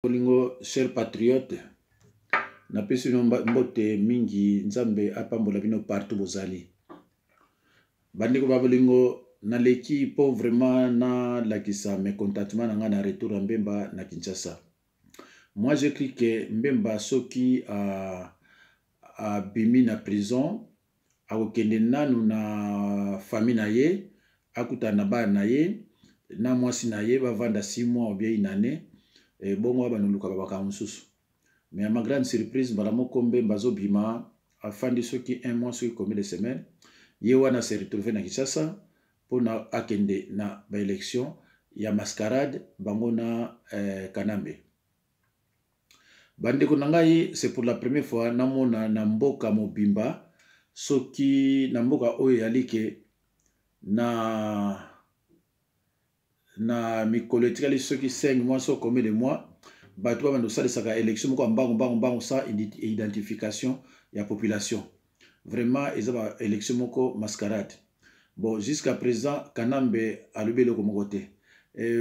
Bolingo cher patriote, napesi bino mbote mingi. Nzambe apambola bino partout bozali. Bandeko ba bolingo, naleki mpo vraiment nalakisa mécontentement na ngai na retour ya Mbemba na Kinshasa. Moi, j'ai cru que Mbemba, soki abimi na prison, akokende nanu na famille na ye, akutana na bana na ye na mwasi na ye, bavanda 6 mois ou bien une année, e bongo abanoluka babaka mosusu. Mais à ma grande surprise, mbala moko Mbemba azobima, afandi soki un mois, soki combien de semaines, ye wana se retrouve na Kinshasa mpona akende na baélection ya mascarade bango na Kanambe. Bandeko na ngai, c'est pour la première fois namona na mboka mobimba, soki na mboka oyo eyali ke na mikolo etikali soki 5 mois, so combien de mois, bato babanda kosalisaka élection moko ya mbangu mbangu mbangu sans identification ya population. Vraiment, eza ba élection moko mascarade. Bon, jusqu'à présent Kanambe alobi eloko moko te.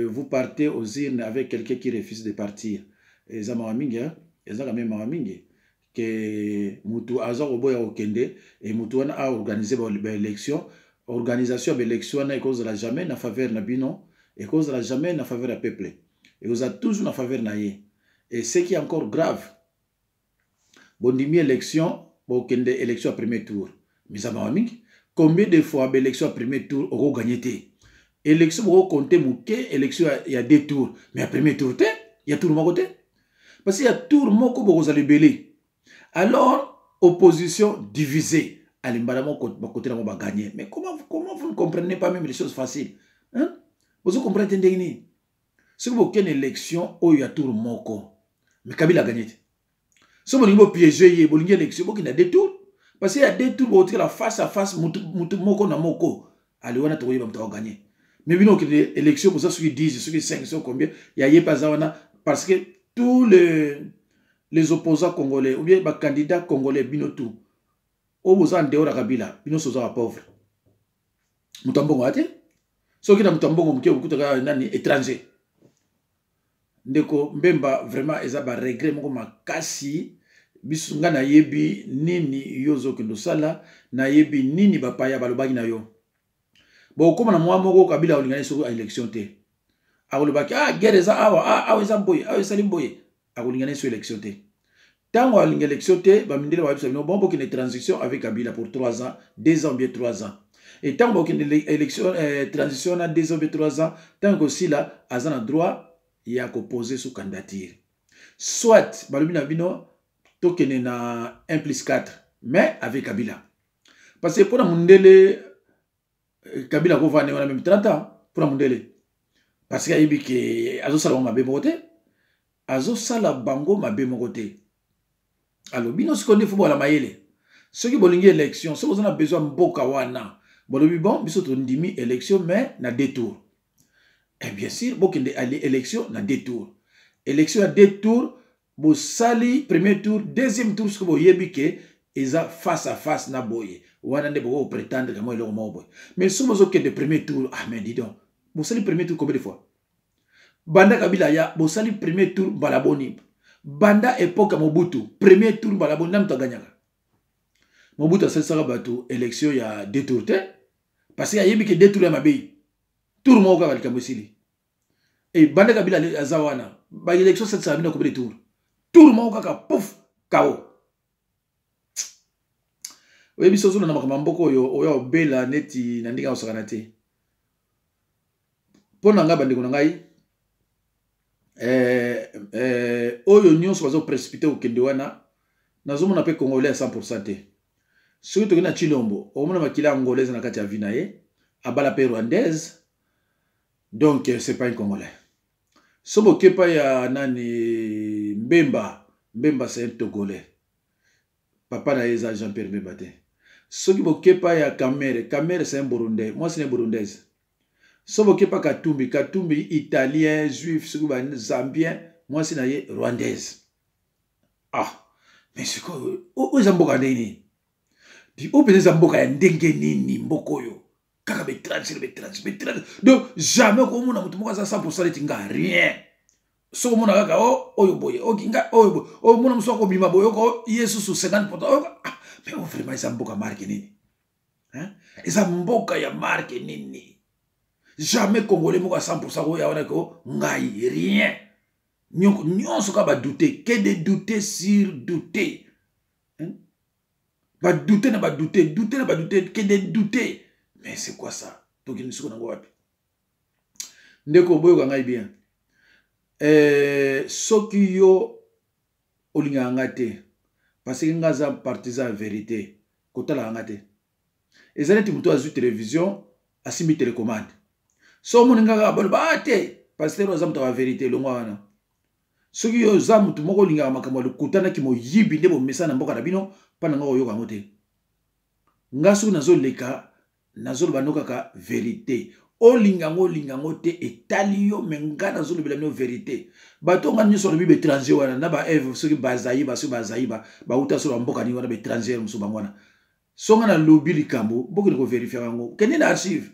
Vous partez aux urnes avec quelqu'un qui refuse de partir. Eza mawa mingi, eza quand même mawa mingi ke mutu aza koboya kokende e mutu wana aorganize baélection. Organisation ya baélection wana ekozala jamais na faveur na bino, ekozala jamais na faveur ya peuple, ekozala toujours na faveur na ye. Et ce qui est encore grave, bondimi élection, bokende élection ya premier tour, mais eza mawa mingi. Combien de fois baélection ya premier tour okoganye te? Élection bokokonte moke, élection ya deux tours, mais ya premier tour te, ya tour moko te, parce que ya tour moko bokozala ebele. Alors opposition divisée, allez, mbala moko bakote nango bagagner. Mais comment vous ne comprenez pas même les choses faciles, hein? Bozo comprendre te ndenge nini? Soki bokende élection oyo ya tour moko, mais Kabila aganye te. So bolingi bopiéger ye, bolingi élection, bokende ya deux tours, parce que ya deux tours bokotikala face à face, mutu, mutu moko na moko. Ale wana tokoyeba moto akoganye. Mais bino okende élection, boza soki 10, soki 5, soki combien, ya ye mpe aza wana, parce que tous les opposants congolais ou bien bacandidat congolais, bino tout oyo boza en dehors ya Kabila, bino nyonso oza bapauvre. Moto ya mbongo aya te. Soki na moto ya mbongo moke, okutaka nani? Étranger. Ndeko Mbemba, vraiment eza baregret moko makasi. Biso, ngai nayebi nini yo ozokende osala, nayebi nini bapaya balobaki na yo. Bokóma na mwa moko, Kabila olingani soki élection te, akolobaki: "Ah, guerre eza awa, ah, awa eza boye, awa esali boye." Akolingani so élection te. Ntango alinga élection te, bamindele bayebisa bino: "Bon, bokende transition avec Kabila pour 3 ans, 2 ans, bien 3 ans." Et ntango bokende élection, transition na 2 ans bien 3 ans, ntango kosila, aza na droit ya kopose su candidature. Soit balobi na bino: "Tokende na 1 plus 4, mais avec Kabila." Parce que mpona mondele, Kabila akovanda wana même 30 ans mpona mondele, parce que ayebi ke azosala bango mabe moko te, azosala bango mabe moko te. Alors bino sikoyo nde fo boala mayele. Soki bolingi élection, soki boza na besoin mboka wana, bolobi: "Bon, biso tondimi élection, mais na deux tours." Et bien sûr, bokende élection na deux tours. Élection ya deux tours, bosali premier tour, deuxième tour, soki boyebi ke eza face à face na boye wana, nde boko prétendre kamo eloko moko boye. Mais soki bozokende premier tour, ah mais dis donc, bosali premier tour combien de fois banda Kabila ya? Bosali premier tour mbala boni banda époque ya Mobutu? Premier tour mbala boni na moto aganyaka? Mobutu asalisaka bato élection ya deux tours te, parce que ayebi ke deux tours ya mabe, tour moko kaka, likambo esili. E banda Kabila aza wana, baélection asalisaka bino combien de tour? Tour moko kaka, pouf, kao. Oyebi so ozolanda makambo ya mboka oyo, oyo obela neti na ndenge akosakana te. Mpo na ngai, bandeko na ngai, oyo nyonso bazoprécipite kokende wana, nazomona mpe congolais ya 100 te. Soki tokende na Chilombo, okomona makila angolais eza na kati ya vie na ye, abala mpe rwandaise, donc c'est pas un Congolais. So bokepa ya nani? Mbemba. Mbemba, c'est un Togolais, papa na ye eza Jean Pierre Mbemba te. Soki bokepa ya Kamerhe, Kamerhe c'est un Burundais, mwasi na Burundaise. So bokepa Katumbi, Katumbi italien juif, soki bazambien, mwasi na ye rwandaise. Ah, mais sikoyo oyo eza mboka ndenge nini? Oyo mpenza eza mboka ya ndenge nini? Mboka oyo kaka baétranger, baétranger, baétranger. Donc jamais okomona moto moko aza 100 neti nga, rien. Soki omona kaka o oh, oyo boye okinga oyo boye oyo mona mosusu akobima boye oko ye susu 50 pourtant oyo ah, mais oh, vraiment eza mboka marke nini, hein? Eza mboka ya marke nini? Jamais congolais moko ya 100 koya wana ko ngai rien, nyonso kaka badoute, que de doute sur doute, hein? Badoute na badoute, doute na badoute, que de doute. Mais c'est quoi ça? Tokende siko nango wapi? Ndeko, boyoka ngai bien. Soki yo olingaka nga te parce que nga aza partisan ya vérité, kotalaka nga te. Eza neti moto azwi télévision, asimbi télécommande. So omoni nga kaka baloba a ah, te, pasteur aza moto ya vérité, elongwa wana. Soki yo oza motu moko olingaka makambo ya lokuta naki moyibi nde bomesana na mboka na bino, mpa na nga koyoka yango te. Nga soki nazoleka, nazoloba no kaka vérité. Olinga yango, olinga yango te, etali yo. Me nga nazolobela bino vérité. Bato nga nyonso balobi baétranger wana na baeve, soki bazayiba, soki bazayiba bauta so bamboka nini wana, baétranger mosusu bango wana. So nga nalobi likambo, bokende kovérifier yango, kende na archive.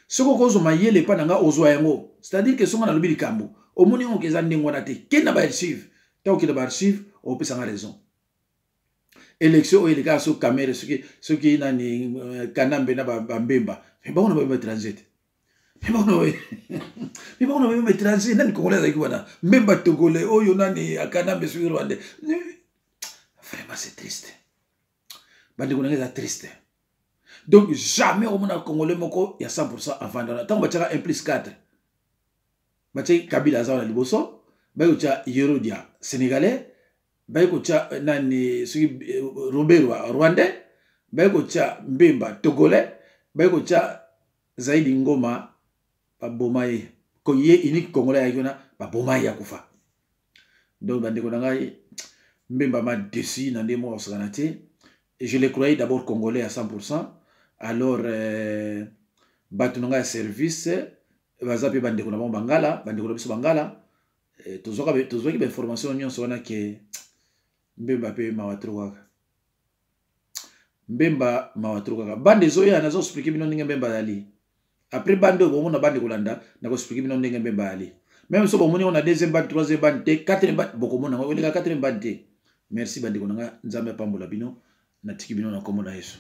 Soki okozwa mayele epa na nga, ozwa yango. C'est-à-dire que so nga nalobi likambo, omoni yango ke eza ndenge wana te, kende na baarchive. Ntango okende baarchive, okopesanga raison. Élection oyo elekaka, so Kamerhe, soki nani, Kanambe na bambemba, me bango na babemba étranger te, me bango na babemba étranger. Nani congolais azalaki wana? Mbemba togolais, oyo nani, Kanambe soki rwandais. Vraiment, c'est triste, bandeko na ngai, eza triste. Donc jamais omona congolais moko ya 100 avanda wana. Ntango batiaka 1 plus 4, batiaki Kabila aza wana liboso, bayi kotia Yerodia sénégalais, bayi kotia nani, soki Ruberwa rwandais, bayi kotia Mbemba togolais, bayi kotia Zaidi Ngoma, baboma ye. Ye unique congolais ayaki wana, baboma ye, akufa. Donc bandeko na ngai, Mbemba m'a déçu na nde moko akosakana te. Je le croyais d'abord congolais à 100. Alors bato na ngai ya service baza mpe bandeko na bango bangala, bandeko na biso bangala, tozwaki bainformation nyonso wana ke Mbemba mpe mawa trop kaka. Mbemba mawa trop kaka. Bande ezoya, nazoexpliquer bino ndenge Mbemba azali. Après bande oyo bomona, bande kolanda, nakoexpliquer bino ndenge Mbemba azali. Même so bomoni ngo na deuxième bande, troisième bande te, quatrième bande, bokomona ngo, oleka quatrième bande te. Merci bandeko na nga, Nzambe apambola bino. Natiki bino na nkombo na Yesu.